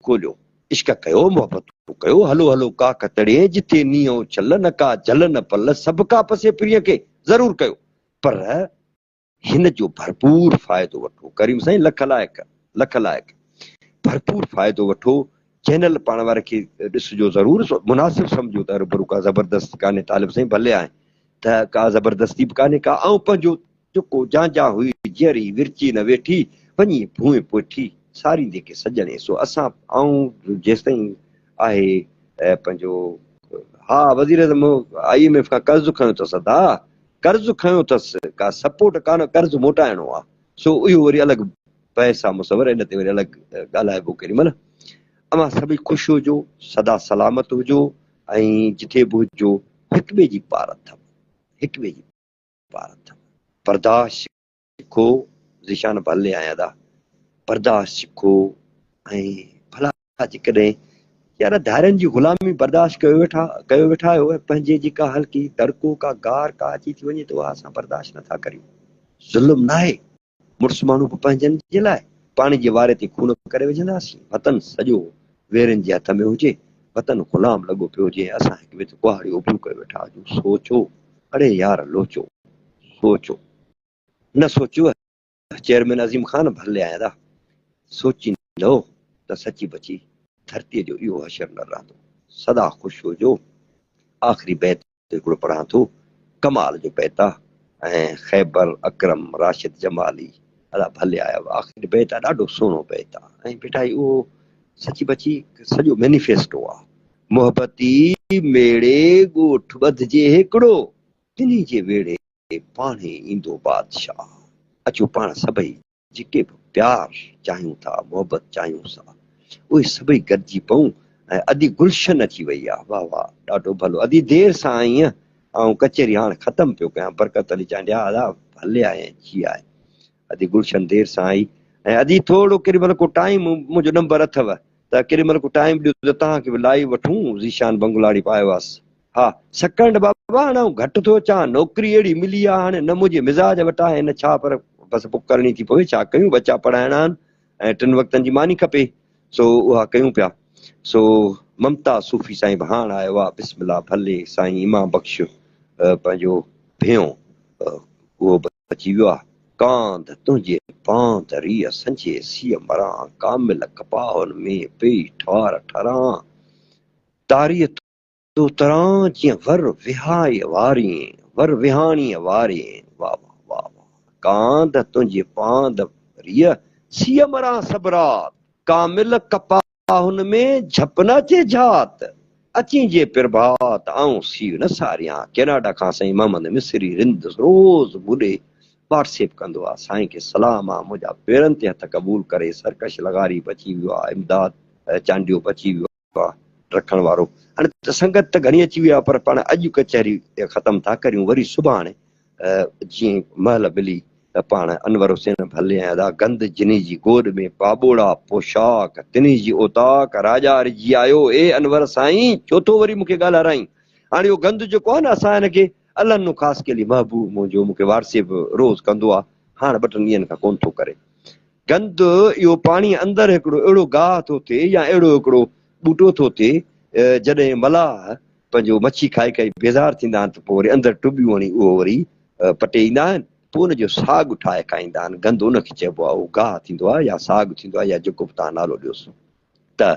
کوليو، عشق ڪيو، محبتون ڪيو، هلو هلو ڪاڪ تڙي، جتي نينهن اڇل، نه ڪا جهل نه پل، سڀ ڪا پسي پرينء کي، ضرور ڪيو، پر هن جو ڀرپور فائدو وٺو، ڪريم سائين لک لائق، لک لائق، ڀرپور فائدو وٺو، چينل پاڻ واري کي ڏسجو ضرور، مناسب سمجهو ته هروڀرو ڪا زبردستي ڪانهي، طالب سائين ڀلي آهين ته ڪا زبردستي به ڪانهي ڪا، آئون پنهنجو چڪو جان جان هئي جيئري، ورچي نه ويٺي، وڃي ڀونء پوٺي. ساريندي ڪي سڄڻي. سو اسان آئون جيستائين آهي پنهنجو ها وزيراعظم I M F کان قرض کنيو اٿس ادا قرض کنيو اٿس ڪا سپورٽ ڪانه قرض موٽائڻو آ سو اهو وري الڳ بحث آ مصور ان تي وري الڳ ڳالهائبو ڪيڏي مهل. اوهان سڀئي خوش هجو سدا سلامت هجو ۽ جٿي به هجو هڪٻئي جي پار اٿو هڪٻئي جي پار اٿو برداشت سکو ذيشان ڀلي آهين ادا برداشت سکو ۽ ڀلا جيڪڏهن يار ڌارين جي غلامي برداشت ڪيو ويٺا ڪيو ويٺا آهيو ۽ پنهنجي جي ڪا هلڪي دڙڪو ڪا گار ڪا اچي ٿي وڃي ته اها اسان برداشت نٿا ڪريون ظلم ناهي مڙس ماڻهو به پنهنجن جي لاء پاڻي جي واري تي خون ڪري وجهنداسين. وطن سڄو ويرين جي هٿ ۾ هجي، وطن غلام لڳو پيو هجي ۽ اسان هڪ ٻئي تي ڪهاڙيون اڀيون ڪيو ويٺا هجون. سوچو اڙي يار لوچو. سوچو. نه سوچيو چيئرمين عظيم خان ڀلي آيا دا. سوچيندؤ ته سچي بچي ڌرتيء جو اهو حشر نه رهندو. سدا خوش هجو. آخري بيت. هڪڙو پڙهان ٿو ڪمال جو بيت آ ۽ خيبر اڪرم راشد جمالي ادا ڀلي آيا آخري بيت آ ڏاڍو سهڻو بيت آ ۽ ڀٽائي اهو سچي بچي سڄو مينيفيسٽو آ. محبتي ميڙي ڳوٺ ٻڌجي هيڪڙو تنهي جي ويڙهي پاڻهي ايندو بادشاهه اچو پاڻ سڀئي جيڪي به پيار چاهيون ٿا، محبت چاهيون ٿا، اهي سڀئي گڏجي پئون ۽ ادي گلشن اچي وئي آ، واه واه ڏاڍو ڀلو ادي دير سان آئينء، آئون ڪچهري هاڻ ختم پيو ڪيان، برڪت علي چانڊيا ادا ڀلي آئين جي آئين ادي گلشن دير سان آئي ۽ ادي ٿورڙو ڪيڏي مهل ڪو ٽائيم منهنجو نمبر اٿئو ته ڪيڏي مهل ڪو ٽائيم ڏيو ته توهان کي به لائيو وٺون، ذيشان بنگلاڻي به آيو آس. ها سڪرنڊ بابا هاڻ آئون گهٽ ٿو اچان، نوڪري اهڙي ملي آ هاڻي نه منهنجي مزاج وٽ آهي نه ڇا پر بس بڪ ڪرڻي ٿي پوي ڇا ڪيون ٻچا پڙهائڻا آهن ۽ ٽن وقتن جي ماني کپي سو اها ڪيون پيا سو ممتاز صوفي سائين به هاڻ آيو آ بسم الله ڀلي سائين امام بخش پنهنجو ڀينو اهو به اچي ويو آ ڪانڌ تنهنجي پاند ريء سنجهي سيء مران ڪامل ڪپاهن ۾ پئي ٺار ٺران تاريء تو تران جيئن ور وهائي وارين، ور وهاڻيء وارين، واه واه واه واه ڪانڌ تنهنجي پاند ريء، سيء مران سڀ رات، ڪامل ڪپاهن ۾ جهپ نه اچي جهات، اچين جي پرڀات، آئون سيء نه ساريان، ڪيناڊا کان سائين محمد مصري رند روز مون ڏي واٽس ايپ ڪندو آ، سائين کي سلام آ، منهنجا پيرن تي هٿ قبول ڪري، سرڪش لغاري به اچي ويو آ، امداد چانڊيو به اچي ويو آ. رکڻ وارو. هاڻي ته سنگت ته گهڻي اچي وئي آهي پر پاڻ اڄ ڪچهري ختم ٿا ڪريون وري سڀاڻي جيئن مهل ملي ته پاڻ انور حسين ڀلي ۽ ادا گند جنهي جي گوڏ ۾ پاٻوڙا پوشاڪ تنهي جي اوطاق راڄا رجي آيو اي انور سائين ڇو ٿو وري مونکي ڳالهارائين هاڻي اهو گند جيڪو آهي نه اسان هن کي الهڏنو خاصخيلي محبوب منهنجو مونکي واٽس ايپ روز ڪندو آهي هاڻ ٻه ٽن ڏينهن کان ڪونه ٿو ڪري. گند، اهو پاڻيء اندر هڪڙو اهڙو گاهه ٿو ٿئي يا اهڙو هڪڙو ٻوٽو ٿو ٿئي، جڏهن ملاح پنهنجو مڇي کائي کائي بيزار ٿيندا آهن ته پوء وري اندر ٽٻيون هڻي اهو وري پٽي ايندا آهن، پوء ان جو ساڳ ٺاهي کائيندا آهن. گند ان کي چئبو آهي، اهو گاهه ٿيندو آهي يا ساڳ ٿيندو آهي يا جيڪو به توهان نالو ڏيوس ته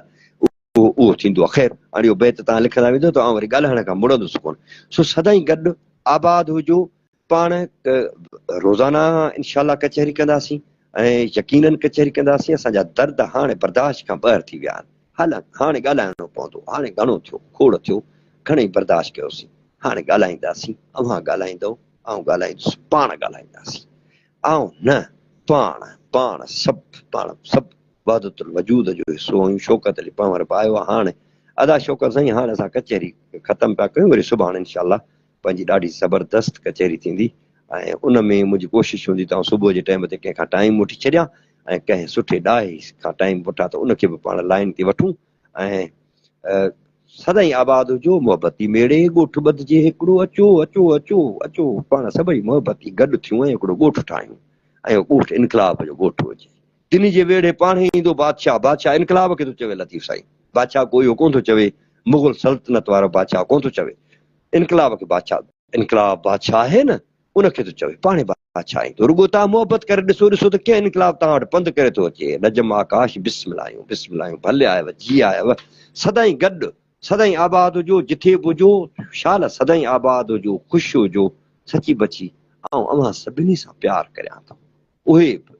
اهو اهو ٿيندو آهي. خير هاڻي اهو بيت توهان لکندا ويندو ته آئون وري ڳالهائڻ کان مڙندس ڪونه. سو سدائين گڏ آباد هجو، پاڻ روزانه انشاء الله ڪچهري ڪنداسين ۽ يقينن ڪچهري ڪنداسين اسان جا درد هاڻي برداشت کان ٻاهر ٿي ويا آهن حالانڪ هاڻي ڳالهائڻو پوندو هاڻي گهڻو ٿيو کوڙ ٿيو گهڻي برداشت ڪيوسين هاڻي ڳالهائينداسين اوهان ڳالهائيندو آئون ڳالهائيندس پاڻ ڳالهائينداسين آئون نه پاڻ پاڻ سڀ پاڻ سڀ وحدت الوجود جو حصو آهيون شوڪت علي پنهور به آيو آهي هاڻي ادا شوڪت سائين هاڻي اسان ڪچهري ختم پيا ڪيون وري سڀاڻي انشاء الله پنهنجي ڏاڍي زبردست ڪچهري ٿيندي ۽ ان ۾ منهنجي ڪوشش هوندي ته آئون صبح جي ٽائيم تي ڪنهن کان ٽائيم وٺي ڇڏيان ۽ ڪنهن سٺي ڏاهي کان ٽائيم وٺان ته ان کي به پاڻ لائين تي وٺون ۽ سدائين آباد هجو محبتي ميڙي ڳوٺ ٻڌجي هڪڙو اچو اچو اچو اچو پاڻ سڀئي محبتي گڏ ٿيون ۽ هڪڙو ڳوٺ ٺاهيون ۽ اهو ڳوٺ انقلاب جو ڳوٺ هجي. تنهن جي ويڙهي پاڻهي ايندو بادشاهه، بادشاهه انقلاب کي ٿو چوي لطيف سائين، بادشاهه ڪو اهو ڪونه ٿو چوي مغل سلطنت وارو بادشاهه ڪونه ٿو چوي، انقلاب کي بادشاهه، انقلاب بادشاهه آهي نه ان کي ٿو چوي، پاڻهي بادشاهه ايندو، رڳو توهان محبت ڪري ڏسو، ڏسو ته ڪيئن انقلاب توهان وٽ پنڌ ڪري ٿو اچي، نجم آڪاش بسم الله آهيون، بسم الله آهيون، ڀلي آيو، جي آيو، سدائين گڏ، سدائين آباد هجو، جٿي به هجو، شال سدائين آباد هجو، خوش هجو، سچي بچي آئون اوهان سڀني سان پيار ڪريان ٿو، اهي به.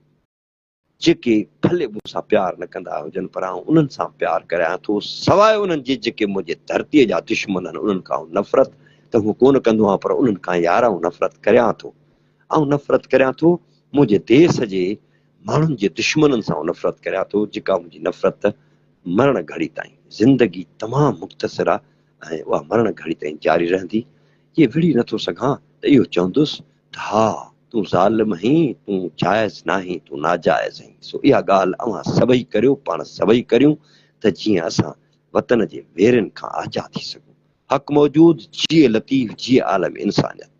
جيڪي ڀلي مون سان پيار نه ڪندا هجن پر آئون انهن سان پيار ڪريان ٿو، سواء انهن جي جيڪي منهنجي ڌرتيء جا دشمن آهن، انهن کان آئون نفرت ته هونء ڪونه ڪندو آهيان پر انهن کان يار آئون نفرت ڪريان ٿو. آئون نفرت ڪريان ٿو، منهنجي ديس جي ماڻهن جي دشمنن سان آئون نفرت ڪريان ٿو، جيڪا منهنجي نفرت مرڻ گهڙي تائين، زندگي تمام مختصر آهي ۽ اها مرڻ گهڙي تائين جاري رهندي، جي وڙهي نٿو سگهان ته اهو چوندس ته ها تون ظالم هين، تون جائز ناهين، تون ناجائز هين. سو اها ڳالهه اوهان سڀئي ڪريو، پاڻ سڀئي ڪريون ته جيئن اسان وطن جي ويرين کان آجا ٿي سگهون. حق موجود، جيئي لطيف، جيئي عالم انسانيت.